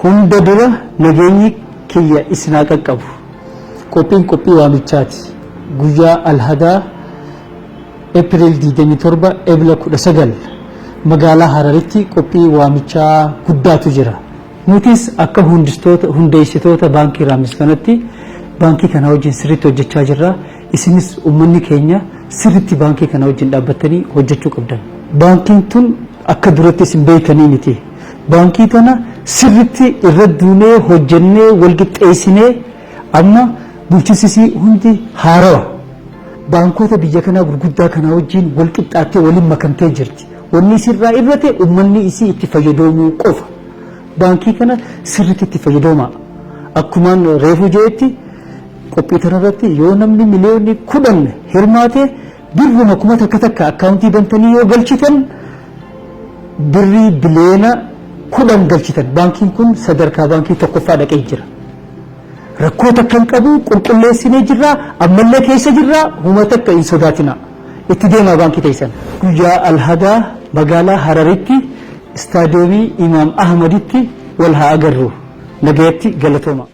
Hunda dura nageenyi kiyya isin haa qaqqabu. Qophiin qophii waamichaati. Guyyaa Alhadaa April 27, Ebla 19, magaalaa Hararitti qophii waamichaa guddaatu jira. Nutis akka hundeessitoota baankii Raamis kanatti baankii kana wajjin sirriitti hojjechaa jirra. Isinis uummanni keenya sirriitti baankii kana wajjin dhaabbattanii hojjechuu qabdan. Baankiin tun akka duratti isin beektanii miti. Baankii tana sirriitti irra duunee hojjennee wal qixxeessinee amma bulchiinsisii hundi haarawa. Baankota biyya kanaa gurguddaa kanaa wajjin wal qixxaattee waliin makamtee jirti. Wanni isirraa irrate uummanni isii itti fayyadamuu qofa. Baankii kana sirriitti itti fayyadamaa. Akkumaan reefuu jeetti, qophii kanarratti yoo namni 10,000,000 hirmaate, birruma 1000 takka akkaawuntii bantanii yoo galchitan, birrii 10 biliyoona galchitan. Baankiin kun sadarkaa baankii tokkoffaa dhaqee jira. Rakkoo takka hin qabu, qulqulleessinee jirra, ammallee keessa jirra, huma takka hin sodaatina. Itti deemaa baankii teessan. Guyyaa Alhadaa magaalaa Hararitti istaadiyoomii Imaam Ahmaditti wal haa agarru. Nagayatti, galatooma.